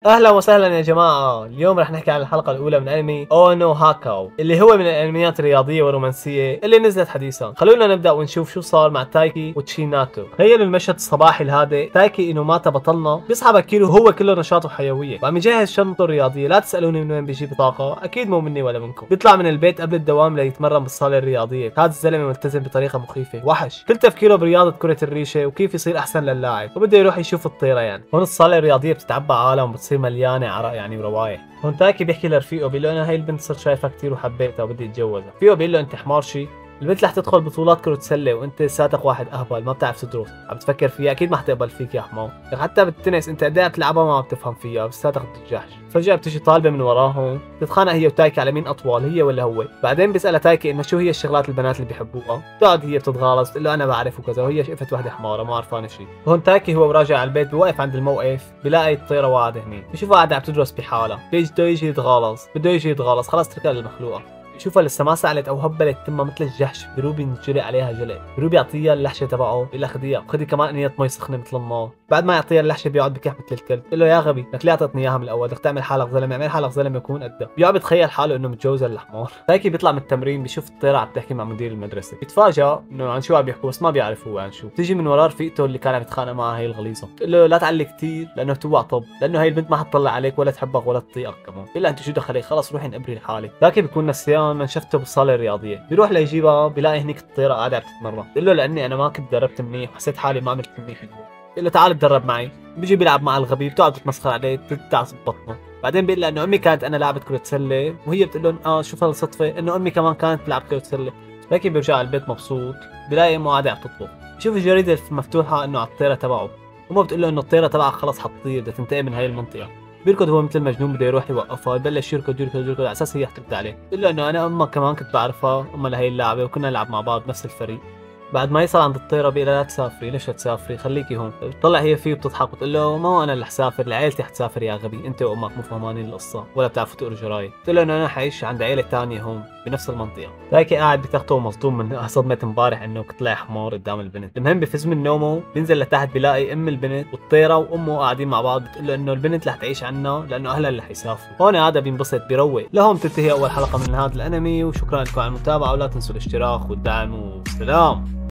اهلا وسهلا يا جماعة، اليوم رح نحكي عن الحلقة الاولى من انمي اونو هاكاو اللي هو من الانميات الرياضية والرومانسيه اللي نزلت حديثا. خلونا نبدا ونشوف شو صار مع تايكي وتشيناتو. تخيلوا المشهد الصباحي الهادئ، تايكي انوماتا بطلنا بيصحى بكير وهو كله نشاط وحيوية وعم يجهز شنطته الرياضية. لا تسالوني من وين بيجيب طاقة، اكيد مو مني ولا منكم. بيطلع من البيت قبل الدوام ليتمرن بالصاله الرياضية. هذا الزلمة ملتزم بطريقة مخيفة، وحش، كل تفكيره برياضة كره الريشة وكيف يصير احسن للاعب، وبده يروح يشوف الطيرة. يعني هون الصاله الرياضية بتتعبى عالم وبتصير مليانة عرق يعني وروايح. هون تاكي بيحكي لرفيقه بيقول له انا هاي البنت صرت شايفها كثير وحبيتها وبدي اتجوزها. رفيقه بيقول له انت حمار شي، البنت رح تدخل بطولات كرة سلة وانت ساتق واحد اهبل ما بتعرف تدرس، عم تفكر فيها اكيد ما حتقبل فيك يا حمار، حتى بالتنس انت قد ايه بتلعبها ما بتفهم فيها بس ساتق بتنجحش. فجأة بتجي طالبة من وراهم بتتخانق هي وتايكي على مين اطول، هي ولا هو. بعدين بيسألها تايكي انه شو هي الشغلات البنات اللي بيحبوها، بتقعد هي بتتغالظ بتقول له انا بعرف وكذا، وهي شقفت وحده حماره ما عرفانه شيء. هون تايكي هو وراجع على البيت بوقف عند الموقف بلاقي الطيرة قاعدة هنيك، بشوفها قاعدة عم تدرس بحالها، بده يجي يتغالظ، بده يجي يتغالظ، خلص تركها للمخلوقة. شوفها لسه ما سعلت او هبلت تمها مثل الجحش، بيروح بينجلق عليها جلق، بيروح بيعطيها اللحشه تبعه بيقول لها خديها، خدي كمان قنية مي سخنة مثل النار. بعد ما يعطيها اللحشه بيقعد بكح مثل الكلب، بيقول له يا غبي لك ليه اعطيتني اياها من الاول، بدك تعمل حالك زلمة، اعمل حالك زلمة يكون قدها. بيقعد بيتخيل حاله انه متجوزها للحمار. تايكي بيطلع من التمرين بيشوف الطيرة عم تحكي مع مدير المدرسة، بيتفاجئ انه عن شو عم بيحكوا بس ما بيعرف هو عن شو. بتيجي من وراه رفيقته اللي كان عم يتخانق معها هي الغليظة، بتقول له لا تعلي كثير لانه بتوقع طب، لانه هي البنت ما حتطلع عليك ولا تحبك ولا تطيقك كمان. بيقول لها انت شو دخلك، خلص روحي انقبري لحالك. تايكي بيكون نسيان من شفته بالصاله الرياضية، بيروح ليجيبها بيلاقي هنيك الطيرة قاعدة عم تتمرن. بيقول له لاني انا ما كنت دربت منيح وحسيت حالي ما عملت منيح. بيقول له تعال تدرب معي، بيجي بيلعب مع الغبي، بتقعد تتمسخر عليه بتدعس ببطنه. بعدين بيقول لها انه امي كانت انا لعبت كره سله، وهي بتقول لهم اه شوف هالصدفه انه امي كمان كانت تلعب كره سله. لكن بيرجع على البيت مبسوط، بيلاقي امه قاعدة عم تطبخ، بشوف الجريدة مفتوحة انه على الطيرة تبعه، امه بتقول له انه الطيرة تبعك خلص حتطير بدها تنتقل من هاي المنطقة. بيركض هو مثل المجنون بده يروح يوقفها، ببلش يركض يركض يركض على اساس هي حترد عليه. بتقول له انه انا امك كمان كنت بعرفها، امها لهي اللعبة وكنا نلعب مع بعض بنفس الفريق. بعد ما يصل عند الطيرة بيقول لها لا تسافري، ليش تسافري؟ خليكي هون. بتطلع هي فيه وبتضحك وبتقول له ما هو انا اللي حسافر، لعيلتي حتسافر يا غبي، انت وامك مو فهمانين القصة ولا بتعرفوا تقروا جرايد. بتقول له انه انا حعيش عند عيله ثانية هون بنفس المنطقة. تايكي قاعد بتخته ومصدوم من صدمة امبارح انه طلع حمار قدام البنت. المهم بفز من نومه، بينزل لتحت بيلاقي ام البنت والطيره وامه قاعدين مع بعض، بتقول له انه البنت رح تعيش عنا لانه اهلها اللي حيسافروا. هون هذا بينبسط بيروق. لهون تنتهي اول حلقة من هذا الانمي، وشكرا لكم على المتابعة ولا تنسوا الاشتراك والدعم وسلام.